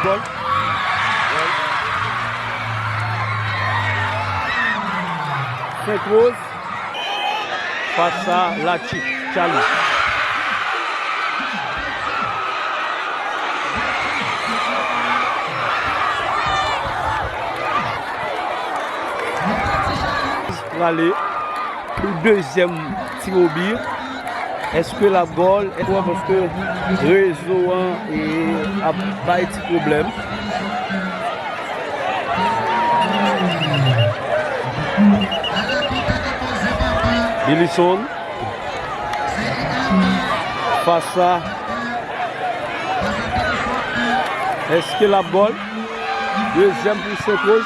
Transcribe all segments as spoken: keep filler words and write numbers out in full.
Gòl. Sentwoz. Fas a Latchi, Tchali. Prale pou dezyèm tiwobi. Èske l ap gòl? Èske, paske rezo an, e, ap bay ti pwoblèm. Bilison. Fas a. Èske l ap gòl? Dezyèm pou Sentwoz.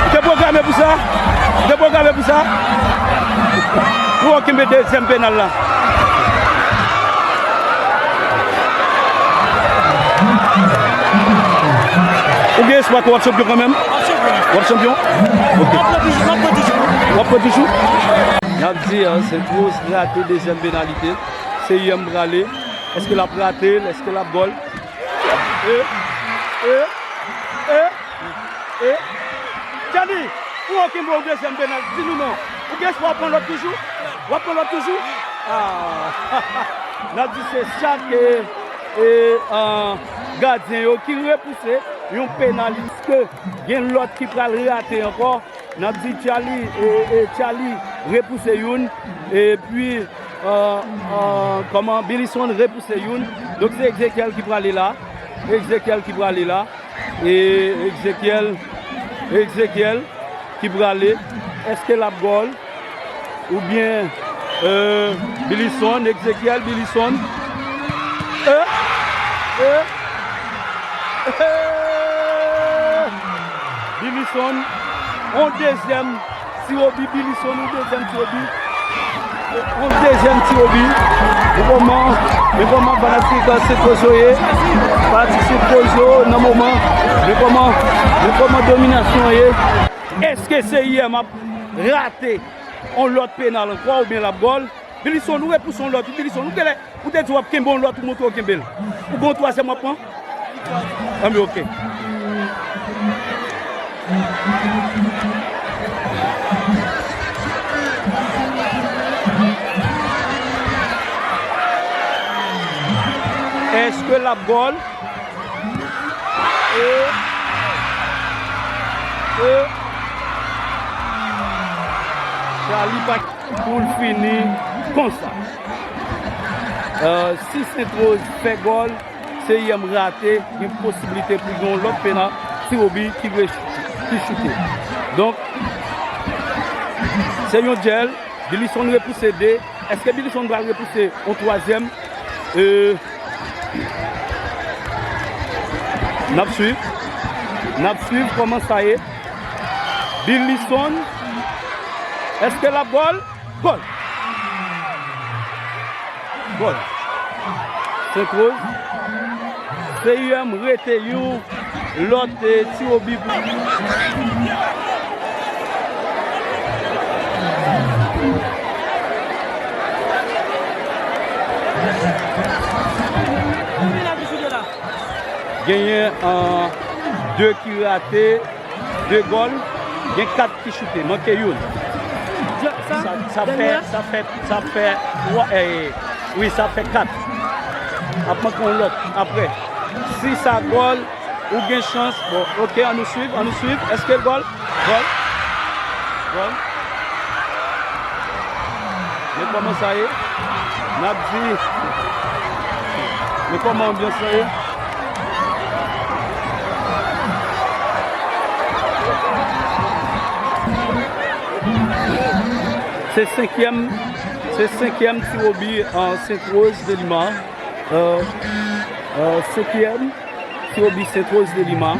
Ou te pwograme pou sa? Ou te pwograme pou sa? Pou w kenbe dezyèm penal la. Ou gen espwa ke w ap chanpyon kanmenm? W ap chanpyon? Ok. W ap pran toujou. W ap pran toujou? N ap di, Sentwoz rate dezyèm penalite. Se Yèm prale. Èske l ap rate l? Èske l ap gòl? E, e, e, e. Tchani, ou okenn bon dezyèm penal, di nou non. Ou gen espwa w ap pran lòt toujou? W ap pran lòt toujou? Ah. N ap di se chak, e, e, ah, gadyen yo ki repouse yon penalite. Èske gen lòt ki pral rate ankò? N ap di Charlie, e, e, Charlie repouse youn, epi, e, e, kòman, Bilison repouse youn. Donk, se Ezekiel ki prale la. Ezekiel ki prale la. E Ezekiel, Ezekiel ki prale. Èske l ap gòl? Oubyen, e, Bilison, Ezekiel, Bilison. E, e, e, Bilison, on dezyèm tiwobi, Bilison, on dezyèm tiwobi. On dezyèm tiwobi. Men kòman, men kòman fanatik Sentwoz yo ye? Fanatik Sentwoz yo nan moman. Men kòman, men kòman dominasyon an ye? Èske se Yèm ap rate on lòt penal ankò oubyen l ap gòl? Bilison, ou repouse on lòt, Bilison, ou genlè, ou te di w ap kenbe on lòt, ou montre w kenbe l. Ou gen on twazyèm w ap pran? Anben, ok. Èske l ap gòl? E, e, Charlie pa pou l fini konsa. E, si Sentwoz fè gòl, se Yèm rate, gen posiblite pou gen yon lòt pena, tiwobi ki vle ch-, ki choute. Donk, se yon dyèl, Bilison repouse de. Èske Bilison pral repouse yon twazyèm? E, n ap swiv. N ap swiv kòman sa ye. Bilison. Èske l ap gòl? Gòl. Gòl. Sentwoz. C U M rete yon lòt, e, tiwobi pou. Genyen, e, de ki rate, de gòl, gen kat ki choute, manke youn. Sa, sa fè, sa fè, sa fè twa, e, wi, sa fè kat. Ap manke yon lòt apre. Si sa gòl, ou gen chans. Bon, ok, ann nou swiv, ann nou swiv. Èske gòl? Gòl. Gòl. Men kòman sa ye? N ap di, men kòman anbyans lan ye? Se senkyèm, se senkyèm tiwobi, e, Sentwoz Delima. E, e, senkyèm tiwobi Sentwoz Delima.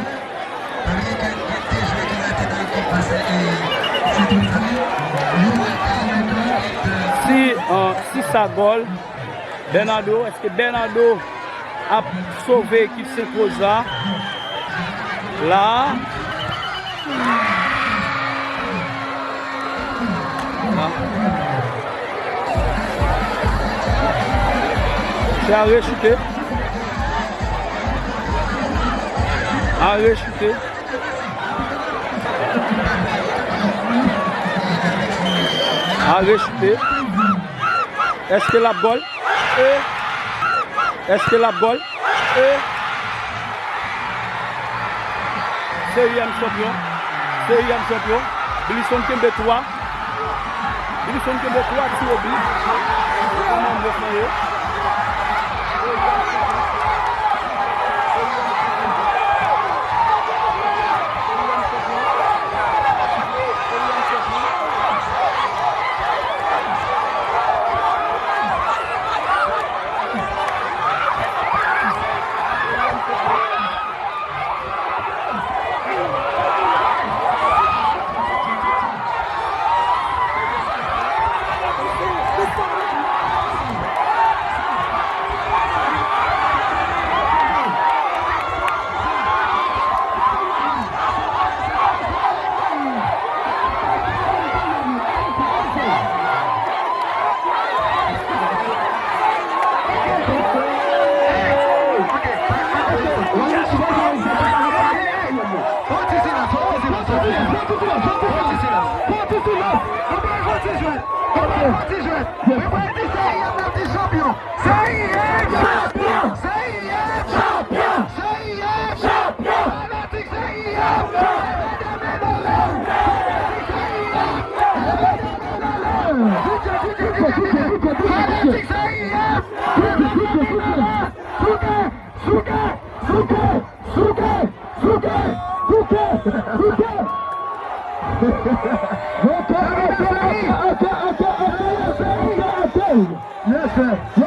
Si, e, si sa gòl, Bernardo, èske Bernardo ap sove ekip Sentwoz la? La. La. Arè choute. Arè choute. Arè choute. Èske l ap gòl? E. Èske l ap gòl? E. C I M chanpyon. C I M chanpyon. Blisson kenbe twa. Blisson kenbe twa ti obi. Kòman blòf lan ye? Yes, sir.